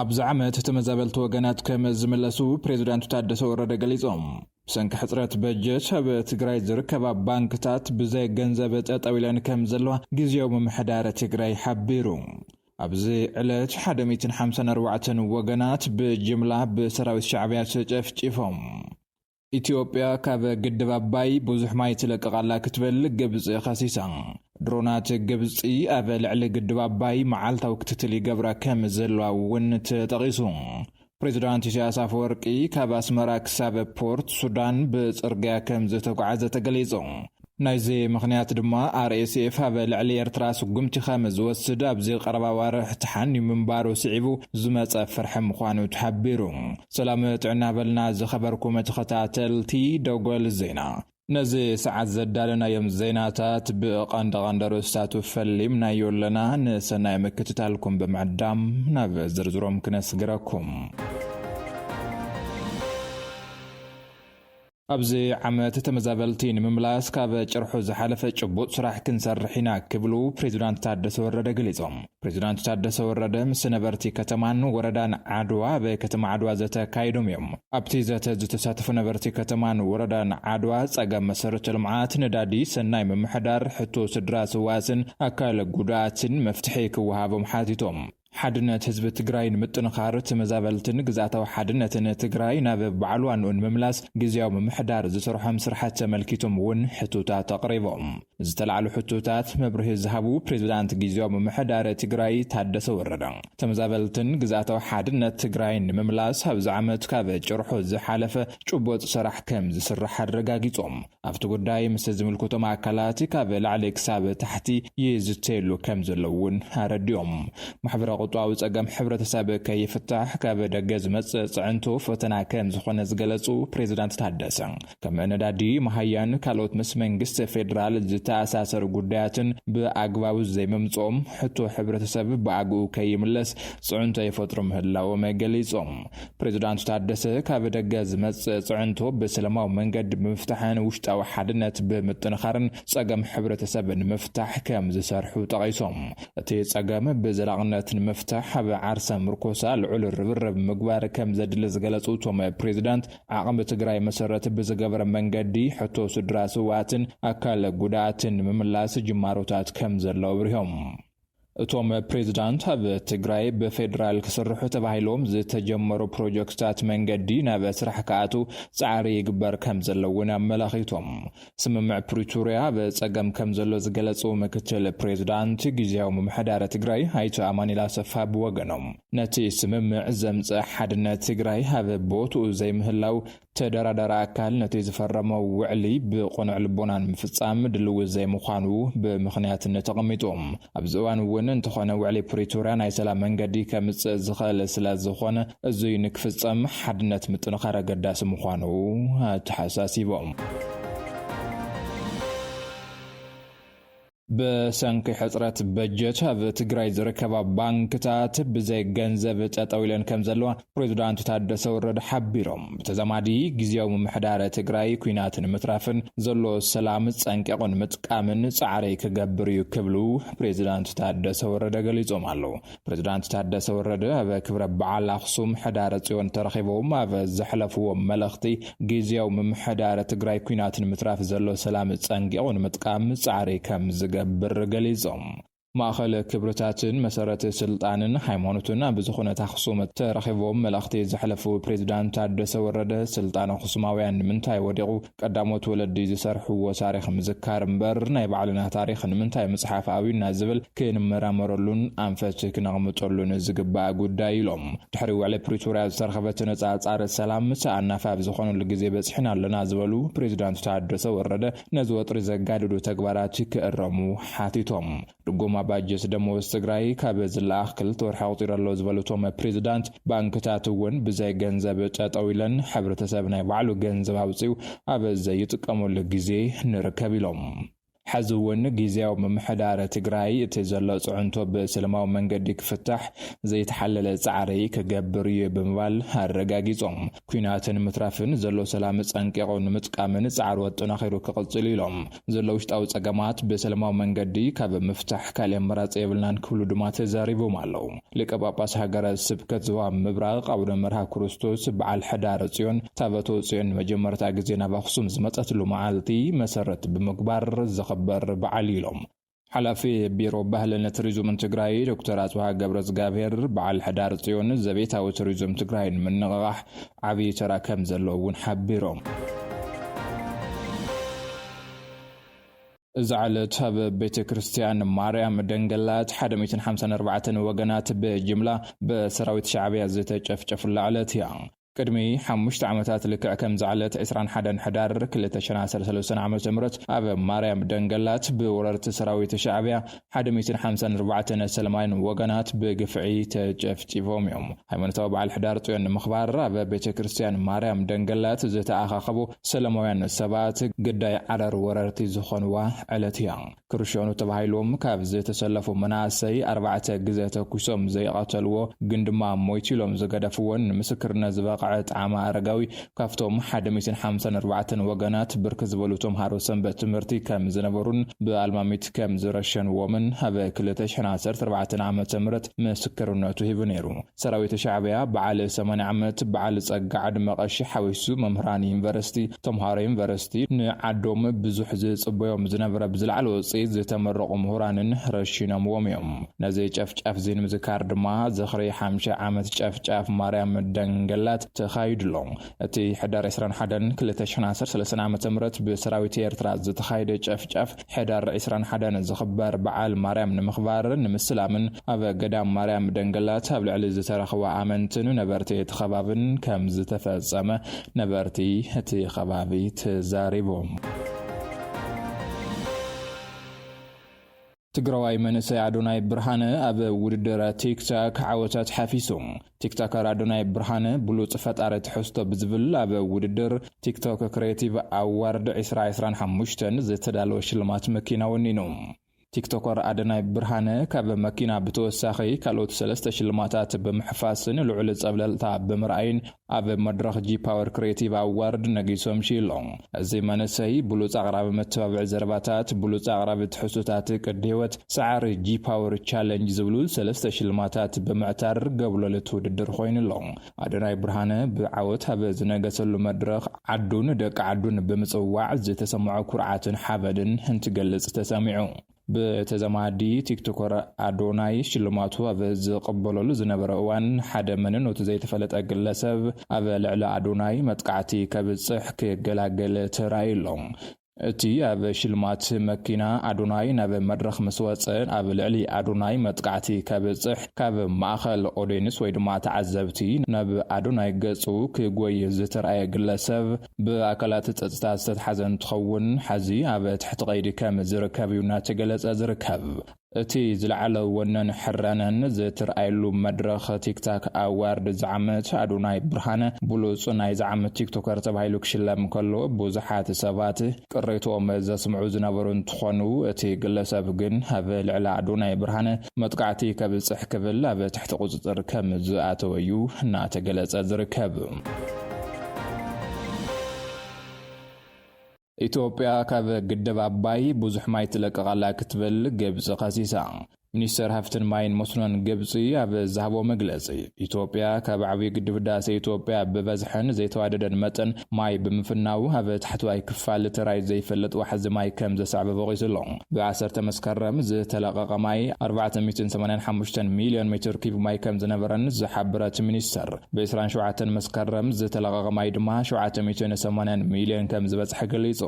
ኣብዚ ዓመት ተመዛበልቲ ወገናት ከም ዝምለሱ ፕሬዚዳንት ታደሰ ወረደ ገሊጾም። ብሰንኪ ሕጽረት በጀት ኣብ ትግራይ ዝርከባ ባንክታት ብዘይ ገንዘብ ጠጠው ኢለን ከም ዘለዋ ግዜያዊ ምምሕዳር ትግራይ ሓቢሩ። ኣብዚ ዕለት ሓደ ሚእትን ሓምሳን ኣርባዕተን ወገናት ብጅምላ ብሰራዊት ሻዕብያ ተጨፍጪፎም። ኢትዮጵያ ካብ ግድብ ኣባይ ብዙሕ ማይ ትለቅቕ ኣላ ክትብል ግብጺ ከሲሳ። ድሮናት ግብጺ ኣብ ልዕሊ ግድብ ኣባይ መዓልታዊ ክትትል ይገብራ ከም ዘለዋ እውን ተጠቒሱ። ፕሬዚዳንት ኢሳያስ ኣፈወርቂ ካብ ኣስመራ ክሳብ ፖርት ሱዳን ብጽርግያ ከም ዝተጓዓዘ ተገሊጹ። ናይዚ ምኽንያት ድማ ኣርኤስኤፍ ኣብ ልዕሊ ኤርትራ ስጉምቲ ከም ዝወስድ ኣብዚ ቀረባ ዋርሕ ተሓንዩ ምንባሩ ስዒቡ ዝመጸ ፍርሒ ምዃኑ ተሓቢሩ። ሰላም ጥዕና በልና ዝኸበርኩም ተኸታተልቲ ደጎል ዜና። ነዚ ሰዓት ዘዳለናዮም ዜናታት ብቐንደ ቀንደ ርእስታቱ ፈሊምናዮ ኣለና። ንሰናይ ምክትታልኩም ብምዕዳም ናብ ዝርዝሮም ክነስግረኩም። ኣብዚ ዓመት ተመዛበልቲ ንምምላስ ካብ ጭርሑ ዝሓለፈ ጭቡጥ ስራሕ ክንሰርሕ ኢና ክብሉ ፕሬዚዳንት ታደሰ ወረደ ገሊጾም። ፕሬዚዳንት ታደሰ ወረደ ምስ ነበርቲ ከተማን ወረዳን ዓድዋ ኣብ ከተማ ዓድዋ ዘተ ኣካይዶም እዮም። ኣብቲ ዘተ ዝተሳተፉ ነበርቲ ከተማን ወረዳን ዓድዋ ጸገም መሰረተ ልምዓት፣ ነዳዲ፣ ሰናይ ምምሕዳር፣ ሕቶ ስድራ ስዋስን ኣካል ጉዳትን መፍትሒ ክወሃቦም ሓቲቶም። ሓድነት ህዝቢ ትግራይ ንምጥንኻር፣ ተመዛበልትን ግዝኣታዊ ሓድነትን ትግራይ ናብ ባዕልዋ ንኡ ንምምላስ ግዝያዊ ምምሕዳር ዝሰርሖም ስራሓት ተመልኪቶም እውን ሕቶታት ኣቕሪቦም። ዝተላዕሉ ሕቶታት መብርሂ ዝሃቡ ፕሬዚዳንት ግዝያዊ ምምሕዳር ትግራይ ታደሰ ወረደ፣ ተመዛበልትን ግዝኣታዊ ሓድነት ትግራይን ንምምላስ ኣብዚ ዓመት ካብ ጭርሑ ዝሓለፈ ጭቡጥ ስራሕ ከም ዝስራሕ ኣረጋጊጾም። ኣብቲ ጉዳይ ምስ ዝምልከቶም ኣካላት ካብ ላዕሊ ክሳብ ታሕቲ ይዝተየሉ ከም ዘሎ እውን ኣረዲኦም። ማሕበረ ቁጠባዊ ጸገም ሕብረተሰብ ከይፍታሕ ካብ ደገ ዝመጽእ ጽዕንቶ ፈተና ከም ዝኾነ ዝገለጹ ፕሬዚዳንት ታደሰ፣ ከም ነዳዲ፣ መሃያን ካልኦት ምስ መንግስቲ ፌዴራል ዝተኣሳሰሩ ጉዳያትን ብኣግባቡ ዘይምምጽኦም ሕቶ ሕብረተሰብ ብኣግኡ ከይምለስ ጽዕንቶ ይፈጥሩ ምህላዎም ገሊጾም። ፕሬዚዳንት ታደሰ ካብ ደገ ዝመጽእ ጽዕንቶ ብሰላማዊ መንገዲ ብምፍታሕን ውሽጣዊ ሓድነት ብምጥንኻርን ጸገም ሕብረተሰብ ንምፍታሕ ከም ዝሰርሑ ጠቒሶም። እቲ ጸገም ብዘላቕነት ንምፍታሕ ኣብ ዓርሰ ምርኮሳ ልዑል ርብርብ ምግባር ከም ዘድሊ ዝገለጹ እቶም ፕሬዚዳንት፣ ዓቕሚ ትግራይ መሰረት ብዝገበረ መንገዲ ሕቶ ስድራ ስውኣትን ኣካል ጉድኣትን ንምምላስ ጅማሮታት ከም ዘሎ ኣብሪሆም። እቶም ፕሬዚዳንት ኣብ ትግራይ ብፌዴራል ክስርሑ ተባሂሎም ዝተጀመሩ ፕሮጀክትታት መንገዲ ናብ ስራሕ ክኣቱ ጻዕሪ ይግበር ከም ዘሎ እውን ኣመላኺቶም። ስምምዕ ፕሪቶርያ ኣብ ጸገም ከም ዘሎ ዝገለጹ ምክትል ፕሬዚዳንት ግዝያዊ ምምሕዳር ትግራይ ኣይተ ኣማኑኤል ኣሰፋ ብወገኖም፣ ነቲ ስምምዕ ዘምጽእ ሓድነት ትግራይ ኣብ ቦትኡ ዘይምህላው፣ ተደራዳሪ ኣካል ነቲ ዝፈረሞ ውዕሊ ብቕኑዕ ልቦና ንምፍጻም ድልው ዘይምዃኑ ብምኽንያትነት ተቐሚጡ። ኣብዚ እዋን እውን እንተኾነ ውዕሊ ፕሪቶርያ ናይ ሰላም መንገዲ ከምጽእ ዝኽእል ስለ ዝኾነ፣ እዙይ ንክፍጸም ሓድነት ምጥንኻር ኣገዳሲ ምዃኑ ኣተሓሳሲቦም። ብሰንኪ ሕጽረት በጀት ኣብ ትግራይ ዝርከባ ባንክታት ብዘይ ገንዘብ ጠጠው ኢለን ከም ዘለዋ ፕሬዚዳንት ታደሰ ወረደ ሓቢሮም። ብተዛማዲ ግዝያዊ ምምሕዳር ትግራይ ኲናት ንምትራፍን ዘሎ ሰላም ጸንቂቑ ንምጥቃምን ጻዕሪ ክገብር እዩ ክብሉ ፕሬዚዳንት ታደሰ ወረደ ገሊጾም ኣለዉ። ፕሬዚዳንት ታደሰ ወረደ ኣብ ክብረ በዓል ኣኽሱም ሕዳረ ጽዮን ተረኺቦም ኣብ ዘሕለፍዎ መልእኽቲ፣ ግዝያዊ ምምሕዳር ትግራይ ኲናት ንምትራፍ ዘሎ ሰላም ጸንቂቑ ንምጥቃም ጻዕሪ ከም ዝገብር ገሊጾም። ማእኸል ክብርታትን መሰረት ስልጣንን ሃይማኖትን ኣብ ዝኾነት ኣኽሱም ተረኺቦም መልእኽቲ ዘሕለፉ ፕሬዚዳንት ታደሰ ወረደ፣ ስልጣን ኣኽሱማውያን ንምንታይ ወዲቑ? ቀዳሞት ወለዲ ዝሰርሕዎ ታሪኽ ምዝካር እምበር ናይ ባዕልና ታሪኽ ንምንታይ ምጽሓፍ ኣብዩና ዝብል ክንመራመረሉን ኣንፈት ክነቕምጠሉን ዝግባእ ጉዳይ ኢሎም። ድሕሪ ውዕሊ ፕሪቶርያ ዝተረኸበ ተነጻጻሪ ሰላም ምስ ኣናፋ ኣብ ዝኾነሉ ግዜ በጺሕና ኣለና ዝበሉ ፕሬዚዳንት ታደሰ ወረደ፣ ነዚ ወጥሪ ዘጋድዱ ተግባራት ክእረሙ ሓቲቶም። ድጎማ ባጀት ደመወዝ ትግራይ ካብ ዝለኣኽ ክልተ ወርሒ ኣቑጺሩ ኣሎ ዝበሉ እቶም ፕሬዚዳንት፣ ባንክታት እውን ብዘይ ገንዘብ ጠጠው ኢለን ሕብረተሰብ ናይ ባዕሉ ገንዘብ ኣውፂኡ ኣብ ዘይጥቀመሉ ግዜ ንርከብ ኢሎም። ሕዚ እውን ግዜያዊ ምምሕዳር ትግራይ እቲ ዘሎ ጽዕንቶ ብሰላማዊ መንገዲ ክፍታሕ ዘይተሓለለ ጻዕሪ ክገብር እዩ ብምባል ኣረጋጊጾም። ኲናትን ምትራፍን ዘሎ ሰላም ጸንቂቑ ንምጥቃምን ጻዕሩ ኣጠናኺሩ ክቕጽል ኢሎም። ዘሎ ውሽጣዊ ጸገማት ብሰላማዊ መንገዲ ካብ ምፍታሕ ካልእ ኣማራጺ የብልናን ክብሉ ድማ ተዛሪቦም ኣለዉ። ሊቀ ጳጳስ ሃገረ ስብከት ዞባ ምብራቕ ኣቡነ መርሃ ክርስቶስ በዓል ሕዳር ጽዮን ታቦተ ጽዮን ንመጀመርታ ግዜ ናብ ኣኽሱም ዝመጸትሉ መዓልቲ መሰረት ብምግባር ዝኽበር በዓል ኢሎም። ሓላፊ ቢሮ ባህልን ቱሪዝምን ትግራይ ዶክተር ኣጽብሃ ገብረ እግዚኣብሔር በዓል ሕዳር ጽዮን ዘቤታዊ ቱሪዝም ትግራይ ንምንቕቓሕ ዓብዪ ተራ ከም ዘለዎ እውን ሓቢሮም። እዚ ዕለት ኣብ ቤተ ክርስቲያን ማርያም ደንገላት ሓደ ሚእትን ሓምሳን ኣርባዕተን ወገናት ብጅምላ ብሰራዊት ሻዕብያ ዝተጨፍጨፉላ ዕለት እያ። ቅድሚ ሓሙሽተ ዓመታት ልክዕ ከምዚ ዕለት ዕስራን ሓደን ሕዳር ክልተ ሽሕን ዓሰርተ ሰለስተን ዓመተ ምህረት ኣብ ማርያም ደንገላት ብወረርቲ ሰራዊት ሻዕብያ ሓደ ሚእትን ሓምሳን ኣርባዕተን ሰላማውያን ወገናት ብግፍዒ ተጨፍጪፎም እዮም። ሃይማኖታዊ በዓል ሕዳር ጽዮን ንምኽባር ኣብ ቤተ ክርስቲያን ማርያም ደንገላት ዝተኣኻኸቡ ሰላማውያን ሰባት ግዳይ ዓረር ወረርቲ ዝኾንዋ ዕለት እያ። ክርሸኑ ተባሂሎም ካብ ዝተሰለፉ መናእሰይ ኣርባዕተ ግዜ ተኩሶም ዘይቐተልዎ ግን ድማ ሞይቱ ኢሎም ዝገደፍዎን ንምስክርነት ዝበቕዐ ጣዕማ ኣረጋዊ ካብቶም ሓደ ሚእትን ሓምሳን ኣርባዕተን ወገናት ብርክት ዝበሉ ተምሃሮ ሰንበት ትምህርቲ ከም ዝነበሩን ብኣልማሚት ከም ዝረሸንዎምን ኣብ ክልተ ሽሕን ዓሰርተ ኣርባዕተን ዓመተ ምህረት ምስክርነቱ ሂቡ ነይሩ። ሰራዊት ሻዕብያ በዓል ሰማንያ ዓመት በዓል ጸጋ ዓድመ ቀሺ ሓዊሱ መምህራን ዩኒቨርሲቲ፣ ተምሃሮ ዩኒቨርሲቲ ንዓዶም ብዙሕ ዝጽበዮም ዝነበረ ብዝለዓለ ውጽኢት ዝተመረቑ ምሁራንን ረሺኖምዎም እዮም። ነዚ ጨፍጫፍ እዚ ንምዝካር ድማ ዝኽሪ ሓምሳ ዓመት ጨፍጫፍ ማርያም ደንገላት ተኻይዱ ኣሎ። እቲ ሕዳር ዕስራን ሓደን ክልተ ሽሕን ዓሰርተ ሰለስተን ዓመተ ምህረት ብሰራዊት ኤርትራ ዝተኻየደ ጨፍጫፍ ሕዳር ዕስራን ሓደን ዝኽበር በዓል ማርያም ንምኽባር ንምስላምን ኣብ ገዳም ማርያም ደንገላት ኣብ ልዕሊ ዝተረኽቡ ኣመንትን ነበርቲ እቲ ከባብን ከም ዝተፈጸመ ነበርቲ እቲ ከባቢ ተዛሪቦም። ትግራዋይ መንእሰይ ኣዶናይ ብርሃነ ኣብ ውድድር ቲክቶክ ዓወታት ሓፊሱ። ቲክቶከር ኣዶናይ ብርሃነ ብሉጽ ፈጣሪ ትሕዝቶ ብዝብል ኣብ ውድድር ቲክቶክ ክሬቲቭ ኣዋርድ ዕስራ ዕስራን ሓሙሽተን ዝተዳለወ ሽልማት መኪና ወኒኑ። ቲክቶከር ኣዶናይ ብርሃነ ካብ መኪና ብተወሳኺ ካልኦት ሰለስተ ሽልማታት ብምሕፋስን ልዑል ጸብለልታ ብምርኣይን ኣብ መድረኽ ጂ ፓወር ክሬቲቭ ኣዋርድ ነጊሶም ሽይሎም። እዚ መንእሰይ ብሉጽ ኣቕራቢ መተባብዒ ዘረባታት፣ ብሉጽ ኣቕራቢ ትሕዝቶታት ቅዲ ህይወት፣ ሰዓሪ ጂ ፓወር ቻለንጅ ዝብሉ ሰለስተ ሽልማታት ብምዕታር ገብሎለት ውድድር ኮይኑ ኣሎ። ኣዶናይ ብርሃነ ብዓወት ኣብ ዝነገሰሉ መድረኽ ዓዱን ደቂ ዓዱን ብምጽዋዕ ዝተሰምዖ ኩርዓትን ሓበንን እንትገልጽ ተሰሚዑ። ብተዘማዲ ቲክቶከር ኣዶናይ ሽልማቱ ኣብ ዝቕበለሉ ዝነበረ እዋን ሓደ መንነቱ ዘይተፈለጠ ግለሰብ ኣብ ልዕሊ ኣዶናይ መጥቃዕቲ ከብጽሕ ክገላገል ተራእዩ ኣሎ። እቲ ኣብ ሽልማት መኪና ኣዶናይ ናብ መድረኽ ምስ ወጸ ኣብ ልዕሊ ኣዶናይ መጥቃዕቲ ከብጽሕ ካብ ማእኸል ኦዴንስ ወይ ድማ ተዓዘብቲ ናብ ኣዶናይ ገጹ ክጎይ ዝተራእየ ግለሰብ ብኣካላት ጸጥታ ዝተትሓዘ እንትኸውን፣ ሐዚ ኣብ ትሕቲ ቀይዲ ከም ዝርከብ እዩ እናተገለጸ ዝርከብ። እቲ ዝለዓለ ወነን ሕረነን ዝትርኣየሉ መድረኽ ቲክታክ ኣዋርድ ዝዓመት ኣዶናይ ብርሃነ ብሉጽ ናይ ዝዓመት ቲክቶከር ተባሂሉ ክሽለም ከሎ፣ ብዙሓት ሰባት ቅሬትኦም ዘስምዑ ዝነበሩ እንትኾኑ፣ እቲ ግለሰብ ግን ኣብ ልዕሊ ኣዶናይ ብርሃነ መጥቃዕቲ ከብጽሕ ክብል ኣብ ትሕቲ ቁጽጽር ከም ዝኣተወ እዩ እናተገለጸ ዝርከብ። ኢትዮጵያ ካብ ግድብ ኣባይ ብዙሕ ማይ ትለቅቕ ኣላ ክትብል ግብጺ ከሲሳ። ሚኒስተር ሃፍትን ማይን መስኖን ግብጺ ኣብ ዝሃቦ መግለጺ፣ ኢትዮጵያ ካብ ዓብዪ ግድብ ህዳሴ ኢትዮጵያ ብበዝሕን ዘይተዋደደን መጠን ማይ ብምፍናው ኣብ ታሕተዋይ ክፋል ተራእዩ ዘይፈልጥ ዋሕዚ ማይ ከም ዘስዕበ ወቒሱ ኣሎ። ብ ዓሰርተ መስከረም ዝተለቐቐ ማይ ኣርባዕተ ሚእትን ሰማንያን ሓሙሽተን ሚልዮን ሜትር ኪዩብ ማይ ከም ዝነበረን ዝሓበረ እቲ ሚኒስተር፣ ብ ዕስራን ሸውዓተን መስከረም ዝተለቐቐ ማይ ድማ ሸውዓተ ሚእትን ሰማንያን ሚልዮን ከም ዝበጽሐ ገሊጹ።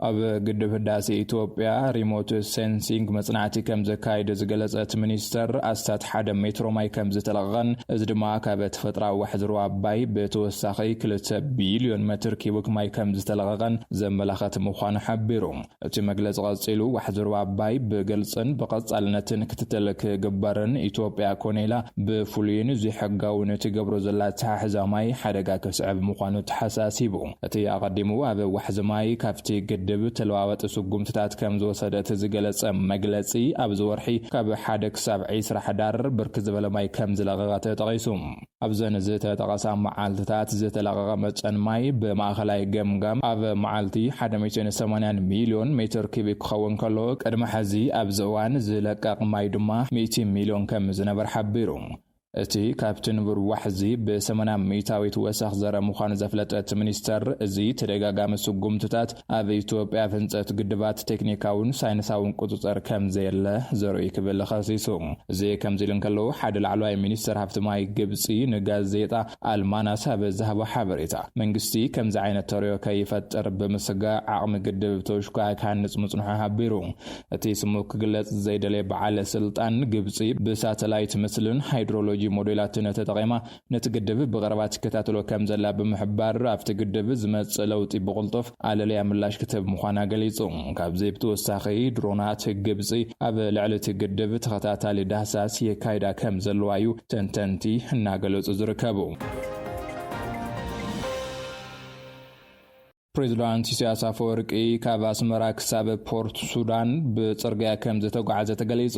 ኣብ ግድብ ህዳሴ ኢትዮጵያ ሪሞት ሴንሲንግ መጽናዕቲ ከም ዘካየደ ዝገለጸ እቲ ሚኒስተር፣ ኣስታት ሓደ ሜትሮ ማይ ከም ዝተለቐቐን፣ እዚ ድማ ካብ ተፈጥሮኣዊ ዋሕዚ ሩባ ኣባይ ብተወሳኺ ክልተ ቢልዮን ሜትር ኪዩቢክ ማይ ከም ዝተለቐቐን ዘመላኸት ምዃኑ ሓቢሩ። እቲ መግለጺ ቀጺሉ፣ ዋሕዚ ሩባ ኣባይ ብግልጽን ብቐጻልነትን ክትትል ክግበርን ኢትዮጵያ ኮነ ኢላ ብፍሉይን ዘይሕጋውን ትገብሮ ዘላ ኣተሓሕዛ ማይ ሓደጋ ከስዕብ ምዃኑ ተሓሳሲቡ። እቲ ኣቐዲሙ ኣብ ዋሕዚ ማይ ካብቲ ግድብ ድብ ተለዋዋጢ ስጉምትታት ከም ዝወሰደት ዝገለጸ መግለጺ፣ ኣብዚ ወርሒ ካብ ሓደ ክሳብ ዕስራ ሕዳር ብርክ ዝበለ ማይ ከም ዝለቐቐ ተጠቒሱ። ኣብዘን ዝተጠቐሳ መዓልትታት ዝተለቐቐ መጠን ማይ ብማእኸላይ ገምጋም ኣብ መዓልቲ ሓደ ሚእትን ሰማንያን ሚልዮን ሜትር ኪቢክ ክኸውን ከሎ፣ ቅድሚ ሕዚ ኣብዚ እዋን ዝለቀቕ ማይ ድማ ሚእቲ ሚልዮን ከም ዝነበር ሓቢሩ። እቲ ካብቲ ንቡር ዋሕዚ ብ80 ሚእታዊት ወሰኽ ዘረ ምዃኑ ዘፍለጠ እቲ ሚኒስተር፣ እዚ ተደጋጋሚ ስጉምትታት ኣብ ኢትዮጵያ ኣብ ህንጸት ግድባት ቴክኒካውን ሳይንሳውን ቁጽጽር ከም ዘየለ ዘርኢ ክብል ከሲሱ። እዚ ከምዚ ኢሉ እንከሎ፣ ሓደ ላዕለዋይ ሚኒስተር ሃብቲ ማይ ግብጺ ንጋዜጣ ኣልማናስ ኣብ ዝሃቦ ሓበሬታ፣ መንግስቲ ከምዚ ዓይነት ተርእዮ ከይፈጥር ብምስጋእ ዓቕሚ ግድብ ተወሽኳ ክሃንጽ ምጽንሑ ሓቢሩ። እቲ ስሙ ክግለጽ ዘይደለየ በዓል ስልጣን፣ ግብጺ ብሳተላይት ምስልን ሃይድሮሎጂ ሞዴላትን ተጠቒማ ነቲ ግድብ ብቐረባ ትከታተሎ ከም ዘላ ብምሕባር፣ ኣብቲ ግድብ ዝመጽእ ለውጢ ብቕልጡፍ ኣለልያ ምላሽ ክትህብ ምዃና ገሊጹ። ካብዚ ብተወሳኺ፣ ድሮናት ግብጺ ኣብ ልዕሊ እቲ ግድብ ተኸታታሊ ዳህሳስ የካይዳ ከም ዘለዋ እዩ ተንተንቲ እናገለጹ ዝርከቡ። ፕሬዚዳንት ኢሳያስ ኣፈወርቂ ካብ ኣስመራ ክሳብ ፖርት ሱዳን ብጽርግያ ከም ዝተጓዓዘ ተገሊጹ።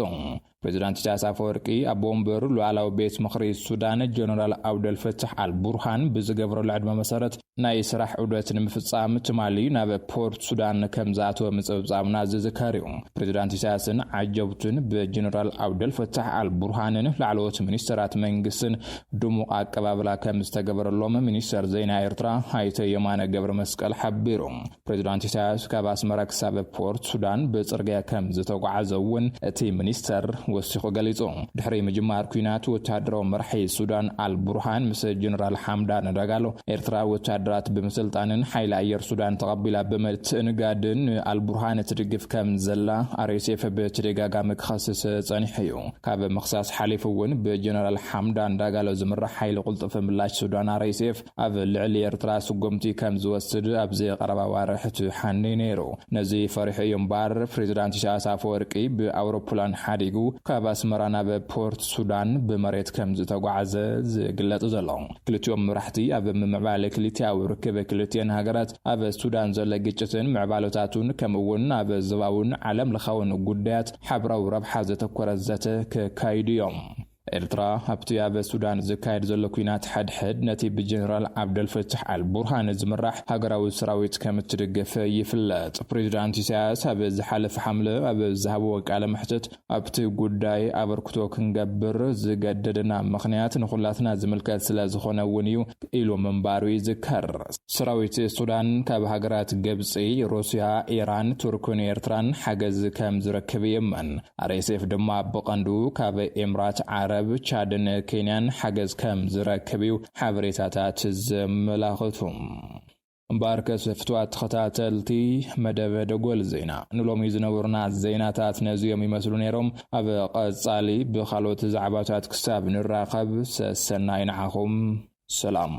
ፕሬዚዳንት ኢሳያስ ኣፈወርቂ፣ ኣቦ ወንበር ሉዓላዊ ቤት ምኽሪ ሱዳን ጀነራል ኣብደልፈታሕ ኣልቡርሃን ብዝገበረሉ ዕድመ መሰረት፣ ናይ ስራሕ ዑደት ንምፍጻም ትማሊ ናብ ፖርት ሱዳን ከም ዝኣተወ ምጽብጻብና ዝዝከር እዩ። ፕሬዚዳንት ኢሳያስን ዓጀብቱን ብጀነራል ኣብደልፈታሕ ኣልቡርሃንን ላዕለዎት ሚኒስተራት መንግስትን ድሙቕ ኣቀባብላ ከም ዝተገበረሎም ሚኒስተር ዜና ኤርትራ ኣይተ የማነ ገብረ መስቀል ሓቢሩ። ፕሬዚዳንት ኢሳያስ ካብ ኣስመራ ክሳብ ፖርት ሱዳን ብጽርግያ ከም ዝተጓዓዘ እውን እቲ ሚኒስተር ወሲኹ ገሊጹ። ድሕሪ ምጅማር ኲናት፣ ወተሃደራዊ መራሒ ሱዳን ኣልቡርሃን ምስ ጀነራል ሓምዳን ዳጋሎ፣ ኤርትራ ወተሃደራት ብምስልጣንን ሓይሊ ኣየር ሱዳን ተቐቢላ ብምትእንጋድን፣ ኣልቡርሃን ትድግፍ ከም ዘላ ኣር ኤስ ኤፍ ብተደጋጋሚ ክኸስስ ጸኒሑ እዩ። ካብ ምኽሳስ ሓሊፉ እውን፣ ብጀነራል ሓምዳን ዳጋሎ ዝምራሕ ሓይሊ ቅልጡፍ ምላሽ ሱዳን፣ ኣር ኤስ ኤፍ፣ ኣብ ልዕሊ ኤርትራ ስጉምቲ ከም ዝወስድ ኣብዚ ቀረባ ዋርሕ ትሓኒ ነይሩ። ነዚ ፈሪሑ እዩ እምበር፣ ፕሬዚዳንት ኢሳያስ ኣፈወርቂ ብኣውሮፕላን ሓዲጉ ካብ ኣስመራ ናብ ፖርት ሱዳን ብመሬት ከም ዝተጓዓዘ ዝግለጽ ዘሎ። ክልቲኦም መራሕቲ ኣብ ምምዕባል ክልቲኣዊ ርክብ ክልቲአን ሃገራት፣ ኣብ ሱዳን ዘሎ ግጭትን ምዕባለታቱን፣ ከምኡ እውን ኣብ ዞባውን ዓለም ለኻውን ጉዳያት ሓብራዊ ረብሓ ዘተኮረ ዘተ ክካይዱ እዮም። ኤርትራ ኣብቲ ኣብ ሱዳን ዝካየድ ዘሎ ኲናት ሕድሕድ፣ ነቲ ብጀነራል ዓብደልፈታሕ ኣልቡርሃን ዝምራሕ ሃገራዊ ሰራዊት ከም እትድግፍ ይፍለጥ። ፕሬዚዳንት ኢሳያስ ኣብ ዝሓለፈ ሓምለ ኣብ ዝሃብዎ ቃለ መሕትት፣ ኣብቲ ጉዳይ ኣበርክቶ ክንገብር ዝገደደና ምኽንያት ንኹላትና ዝምልከት ስለ ዝኾነ እውን እዩ ኢሉ ምንባሩ ይዝከር። ሰራዊት ሱዳን ካብ ሃገራት ግብጺ፣ ሩስያ፣ ኢራን፣ ቱርክን ኤርትራን ሓገዝ ከም ዝረክብ ይእመን። ኣር ኤስ ኤፍ ድማ ብቐንዱ ካብ ኤምራት ዓረብ፣ ቻድን ኬንያን ሓገዝ ከም ዝረክብ እዩ ሓበሬታታት ዘመላኽቱ። እምበኣርከስ ፍትዋት ተኸታተልቲ መደብ ደጎል ዜና፣ ንሎሚ ዝነበሩና ዜናታት ነዚኦም ይመስሉ ነይሮም። ኣብ ቐጻሊ ብኻልኦት ዛዕባታት ክሳብ ንራኸብ፣ ሰሰናይ ንዓኹም። ሰላም።